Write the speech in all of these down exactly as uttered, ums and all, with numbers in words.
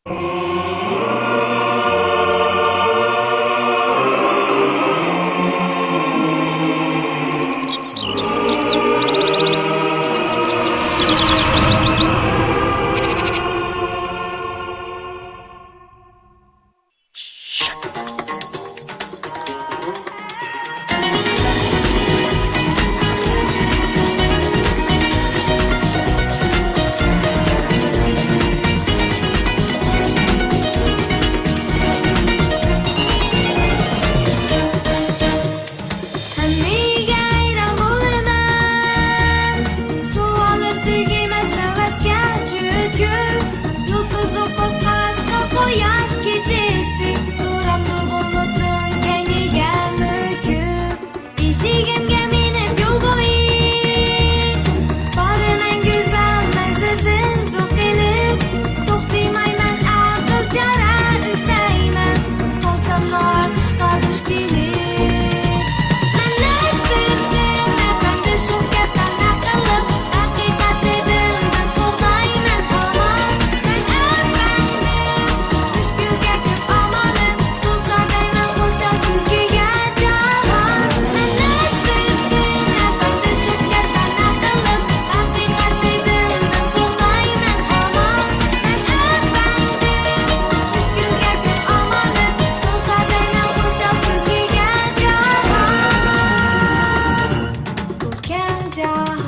ھەممىگە ھەيران بولىمەن، سۇ ئالىپ تۈگىمەس ھەۋەسكە چۆكۈپ. يۇلتۇزلۇق قوپقاچقا قۇياش كېچىسى، تۇرامدۇ بۇلۇتنىڭ كەينىگە مۆكۈپ. ئېشىكىمگە مىنىپ يول بويى، بارىمەن گۈزەل مەنزىلدىن زوق ئېلىپ. توختىمايمەن ئەقىل چارە ئىزدەيمەن، قالساملا قىشقا دۇچ كېلىپ. مەننى سۆيۈپتىمەن، مەن شۇ گەپلەرنى قىلىپ، ھەقىقەت دېدىم، مەن قوغدايمەن ھامان. مەن ئەپەندىم، مۈشكۈلگە كۆپ ئامالىم، تولسا دەيمەن خۇشال كۈلكىگە جاھان. مەننى سۆيۈپتىمەن، مەن شۇ گەپلەرنى قىلىپ، ھەقىقەت دېدىم، مەن قوغدايمەن ھامان. مەن ئەپەندىم، مۈشكۈلگە كۆپ ئامالىم، تولسا دەيمەن خۇشال كۈلكىگە جاھان. بۇ كەڭ جاھان.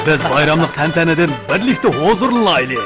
بىز بايراملىق تەنتەنىدىن بىرلىكتە ھۇزۇرلىنايلى.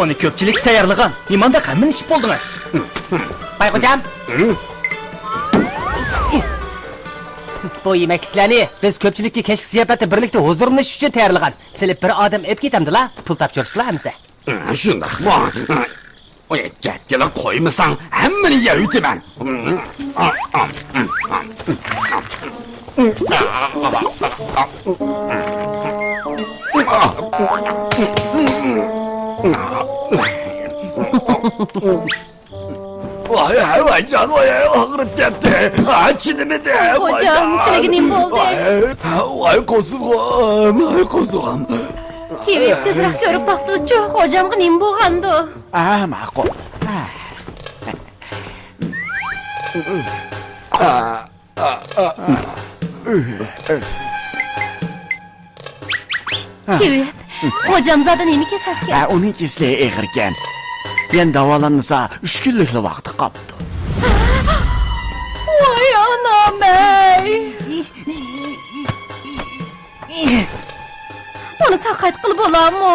بۇنى كۆپچىلىككە تەييارلىغان. نېمانداق ھەممىنى ئىچىپ بولدىڭىز؟ بايغوجام. بۇ يېمەكلىكلەرنى بىز كۆپچىلىككە كەچلىك زىياپەتتە بىرلىكتە ھۇزۇرلىنىش ئۈچۈن تەييارلىغان. سېلىپ بىر ئادەم ئېلىپ كېتەمدىلا، پۇل تاپشۇرسىلا ھەممىسى. شۇنداقمۇ؟ ئۇنى گەپكىلا قويمىساڭ، ھەممىنى يەۋېتىمەن. ۋاي، ۋاي، جان، ۋاي، ئاغرىپ كەتتى. ھا، چىدىمىدى. ۋاي، خوجام، جان. سىلىگە نېمە بولدى؟ ۋاي، ۋاي، قورسىقىم، ۋاي، قورسىقىم. تېۋىپ تېزرەك كۆرۈپ باقسىلىچۇ، خوجامغا نېمە بولغاندۇ؟ ئا، ماقۇل. ئا. تېۋىپ، خوجام زادى نېمە كېسەلكەن؟ ھە، ئۇنىڭ كېسىلى ئېغىركەن. يەنە داۋالانمىسا، ئۈچ كۈنلۈكلا ۋاقتى قاپتۇ. ۋاي ئانام-ئەي! ئۇنى ساقايتقىلى بولامۇ؟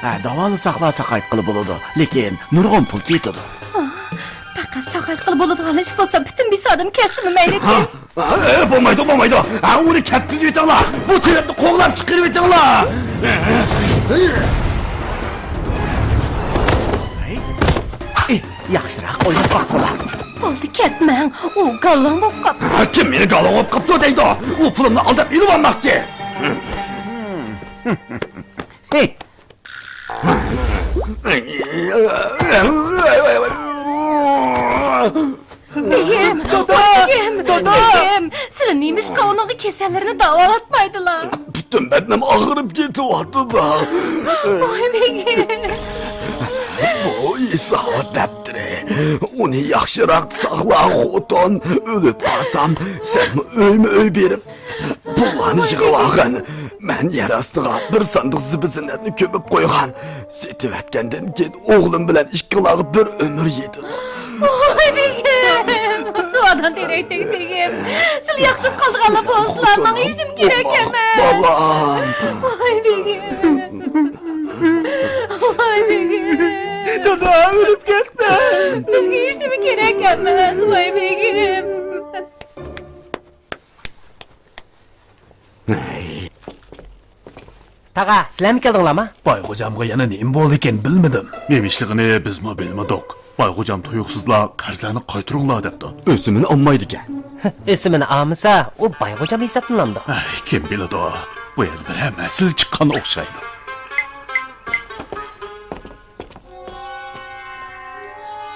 ھە، داۋالىساقلا ساقايتقىلى بولىدۇ، لېكىن نۇرغۇن پۇل كېتىدۇ. ھا، پەقەت ساقايتقىلى بولىدىغان ئىش بولسا، پۈتۈن بىسادىم كەتسىمۇ مەيلىكەن. ھە؟ ئە، بولمايدۇ، بولمايدۇ. ھە، ئۇنى كەتكۈزۈۋېتىڭلار. بۇ تېۋىپنى قوغلاپ چىقىرىۋېتىڭلار. ياخشىراق ئويلاپ باقسىلا. بولدى، كەتمەڭ. ئۇ گالۋاڭ بولۇپ قاپتۇ. ھە، كىم مېنى گالۋاڭ بولۇپ قاپتۇ دەيدۇ؟ ئۇ پۇلۇمنى ئالداپ ئېلىۋالماقچى. بېگىم! دادا! بېگىم! دادا! بېگىم! سىلى نېمىشقا ئۇنىڭغا كېسەللىرىنى داۋالاتمايدىلا؟ پۈتۈن بەدىنىم ئاغرىپ كېتىۋاتىدۇ. ۋاي بېگىم! بۇ ئىساھات دەپتىرى. ئۇنى ياخشىراق ساقلا، خوتۇن. ئۆلۈپ قالسام، سەنمۇ ئۆيمۇ ئۆي بېرىپ، پۇللارنى يىغىۋالغىن. مەن يەر ئاستىغا بىر ساندۇق زىبۇ-زىننەتنى كۆمۈپ قويغان. سېتىۋەتكەندىن كېيىن ئوغلۇم بىلەن ئىككىڭلارغا بىر ئۆمۈر يېتىدۇ. ۋاي بېگىم! سۇۋادان تېرەكتەك بېگىم! سىلە ياخشى قالىدىغانلا بولسىلا، ماڭا ھېچنېمە كېرەك ئەمەس. بالام! ۋاي بېگىم! ۋاي بېگىم! دادا، ئۆلۈپ كەتمە! بىزگە ھېچنېمە كېرەك ئەمەس، ۋاي بېگىم! تاغا، سىلەرمۇ كەلدىڭلارمۇ؟ بايغوجامغا يەنە نېمە بولدىكىن بىلمىدىم. نېمە ئىشلىقىنى بىزمۇ بىلمىدۇق. بايغوجام تۇيۇقسىزلا قەرزلەرنى قايتۇرۇڭلار دەپتۇ. ئۆسۈمىنى ئالمايدىكەن. ئۆسۈمىنى ئالمىسا، ئۇ بايغوجام ھېسابلىنامدۇ؟ ئەي، كىم بىلىدۇ؟ بۇ يەردە بىرەر مەسىلە چىققان ئوخشايدۇ.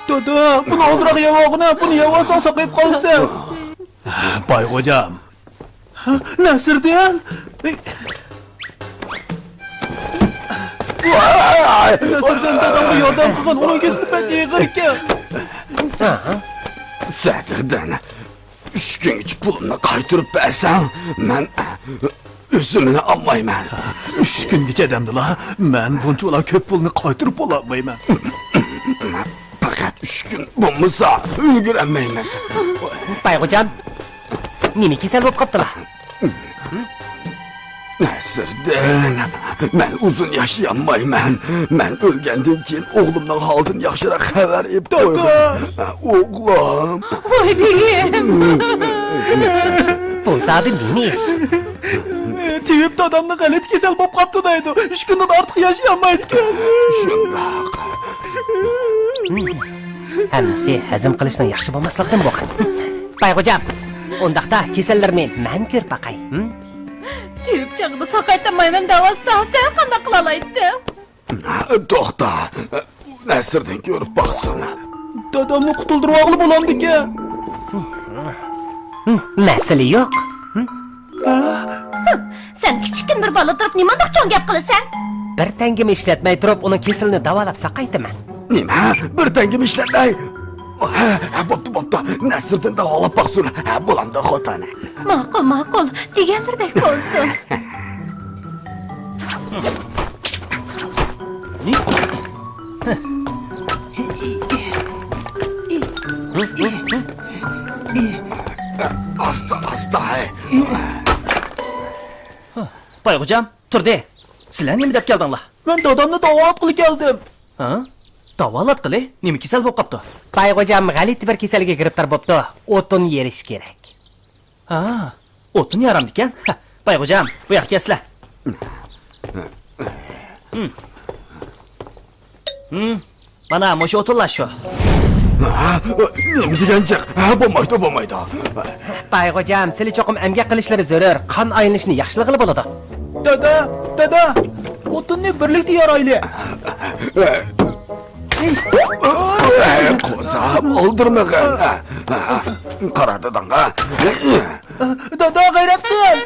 دادا، بۇنى ئازراق يەۋالغىنا، بۇنى يەۋالساڭ ساقىيىپ قالىسەن. بايغوجام. ھە، نەسىردىن! نەسىردىن دادامغا ياردەم قىلغىن، ئۇنىڭ كېسىلى بەك ئېغىر ئىكەن. سەدىردىن، ئۈچ كۈنگىچە پۇلۇمنى قايتۇرۇپ بەرسەڭ، مەن ئۆسۈمىنى ئالمايمەن. ئۈچ كۈنگىچە دەمدىلا، مەن بۇنچىۋالا كۆپ پۇلنى قايتۇرۇپ بولالمايمەن. پەقەت ئۈچ كۈن بولمىسا، ئۈلگۈرەلمەيمىز. بايغوجام، نېمە كېسەل بولۇپ قاپتىلا؟ نەسىردىن، مەن ئۇزۇن ياشىيالمايمەن. مەن ئۆلگەندىن كېيىن ئوغلۇمنىڭ ھالىدىن ياخشىراق خەۋەر ئېلىپ قويغىن. ئوغلۇم. ۋاي بېگىم! بولسا نېمە ئىش؟ تېۋىپ دادامنى غەلىتە كېسەل بولۇپ قاپتۇ دەيدۇ. ئۈچ كۈندىن ئارتۇق ياشىيالمايدىكەن. شۇنداق. ھەممىسى ھەزىم قىلىشنىڭ ياخشى بولماسلىقىدىن بولغان. بايغوجام، ئۇنداقتا كېسەللىرىنى مەن كۆرۈپ باقاي. ھىم؟ تېۋىپ چېغىدا ساقايتالمايمەن دەۋاتسا، سەن قانداق قىلالايتتىڭ؟ توختا، نەسىردىن كۆرۈپ باقسۇن. دادامنى قۇتۇلدۇرۇۋالغىلى بولامدىكەن؟ مەسىلە يوق. سەن كىچىككىنە بىر بالا تۇرۇپ نېمانداق چوڭ گەپ قىلىسەن؟ بىر تەڭگىمۇ ئىشلەتمەي تۇرۇپ ئۇنىڭ كېسىلىنى داۋالاپ ساقايتىمەن. نېمە؟ بىر تەڭگىمۇ ئىشلەتمەي؟ ھە، ھە، بوپتۇ، بوپتۇ. نەسىردىن داۋالاپ باقسۇن. ھە، بولامدۇ، خوتۇن؟ ماقۇل، ماقۇل. دېگەنلىرىدەك بولسۇن. ئاستا، ئاستا، ھەي. بايغوجام، تۇردى. سىلەر نېمە دەپ كەلدىڭلار؟ مەن دادامنى داۋالاتقىلى كەلدىم. ھە؟ داۋالاتقىلى؟ نېمە كېسەل بولۇپ قاپتۇ؟ بايغوجام غەلىتە بىر كېسەلگە گىرىپتار بوپتۇ. ئوتۇن يېرىش كېرەك. ھا، ئوتۇن يارامدىكەن. ھە، بايغوجام، بۇ ياققا كەلسىلە. ھىم. ھىم. مانا، مۇشۇ ئوتۇنلار شۇ. ھە؟ نېمە دېگەن جىق؟ ھە، بولمايدۇ، بولمايدۇ. بايغوجام، سىلى چوقۇم ئەمگەك قىلىشلىرى زۆرۈر. قان ئايلىنىشنى ياخشىلىغىلى بولىدۇ. دادا، دادا، ئوتۇننى بىرلىكتە يارايلى. قوزام، ئالدىرمىغىن. قارا داداڭغا. دادا، غەيرەت قىل!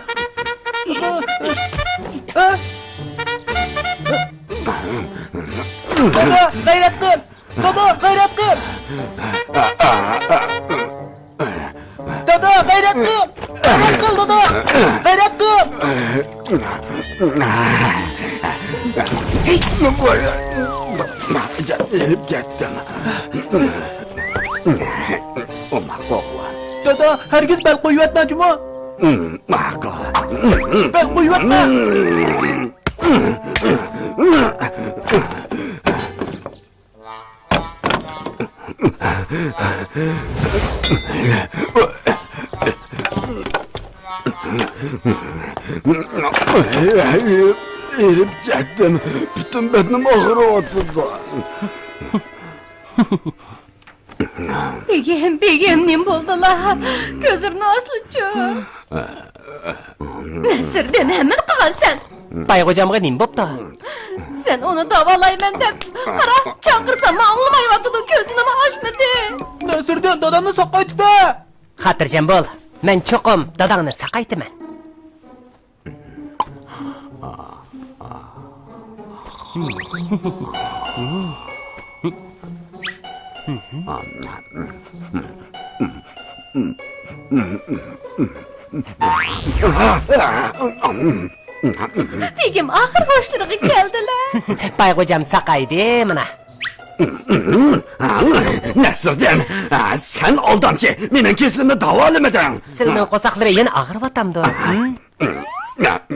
دادا، غەيرەت قىل! دادا، غەيرەت قىل! دادا، غەيرەت قىل! غەيرەت قىل، دادا! غەيرەت قىل! ئېلىپ كەتتىم. ماقۇل. دادا، ھەرگىز بەل قويۇۋەتمە جۇمۇ. ماقۇل. بەل قويۇۋەتمە. ئېرىپ كەتتىم. پۈتۈن بەدىنىم ئاغرىۋاتىدۇ. بېگىم، بېگىم، نېمە بولدىلا؟ كۆزلىرىنى ئاچسىلىچۇ. نەسىردىن، ھەممىنى قىلغانسەن. بايغوجامغا نېمە بوپتۇ؟ سەن ئۇنى داۋالايمەن دەپ، قارا، چاقىرساممۇ ئاڭلىمايۋاتىدۇ، كۆزىنىمۇ ئاچمىدى. نەسىردىن، دادامنى ساقايتىپ بەر. خاتىرجەم بول، مەن چوقۇم داداڭنى ساقايتىمەن. ھە، ھە، ھە. بېگىم ئاخىر ھوشلىرىغا كەلدىلە. بايغوجام ساقايدى مانا. نەسىردىن، سەن ئالدامچى، مېنىڭ كېسىلىمنى داۋالىمىدىڭ. سىلىنىڭ قورساقلىرى يەنە ئاغرىۋاتامدۇ؟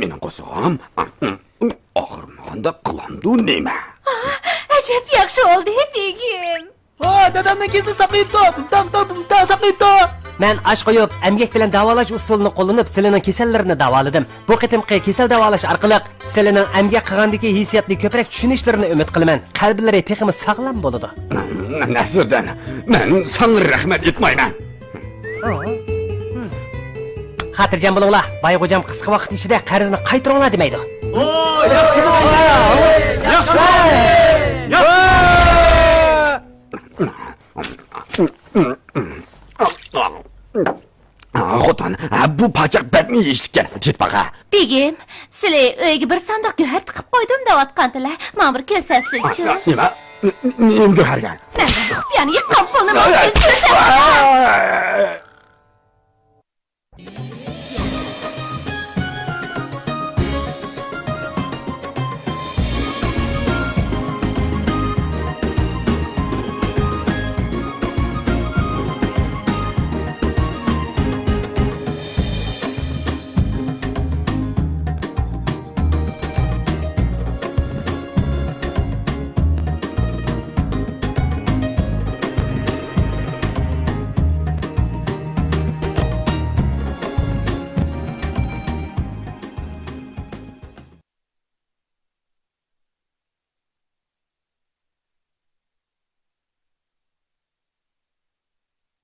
مېنىڭ قورسىقىم ئاغرىمىغاندەك قىلامدۇ نېمە؟ ئەجەب ياخشى بولدى، بېگىم. ھا، دادامنىڭ كېسىلى ساقىيىپتۇ! دۇمتاڭ، دۇمتاڭ، دۇمتاڭ ساقىيىپتۇ! مەن ئاش قويۇپ، ئەمگەك بىلەن داۋالاش ئۇسۇلىنى قوللىنىپ، سىلىنىڭ كېسەللىرىنى داۋالىدىم. بۇ قېتىمقى كېسەل داۋالاش ئارقىلىق سىلىنىڭ ئەمگەك قىلغاندىكى ھېسسىياتنى كۆپرەك چۈشىنىشلىرىنى ئۈمىد قىلىمەن. قەلبلىرى تېخىمۇ ساغلام بولىدۇ. نەسىردىن، مەن ساڭا رەھمەت ئېيتمايمەن. خاتىرجەم بولۇڭلار، بايغوجام قىسقا ۋاقىت ئىچىدە قەرزنى قايتۇرۇڭلار دېمەيدۇ. ياخشى! ياخشى! خوتۇن، بۇ پاچاق بەكمۇ يېيىشلىككەن، تېتىپ باقە. بېگىم، سىلى ئۆيگە بىر ساندۇق گۆھەر تىقىپ قويدۇم دەۋاتقانتىلە، ماڭا بىر كۆرسەتسىلىچۇ. نېمە؟ نېمە گۆھەركەن؟ مەن خۇپىيانى يىغقان پۇلنى ماڭا كۆرسەتسىلە.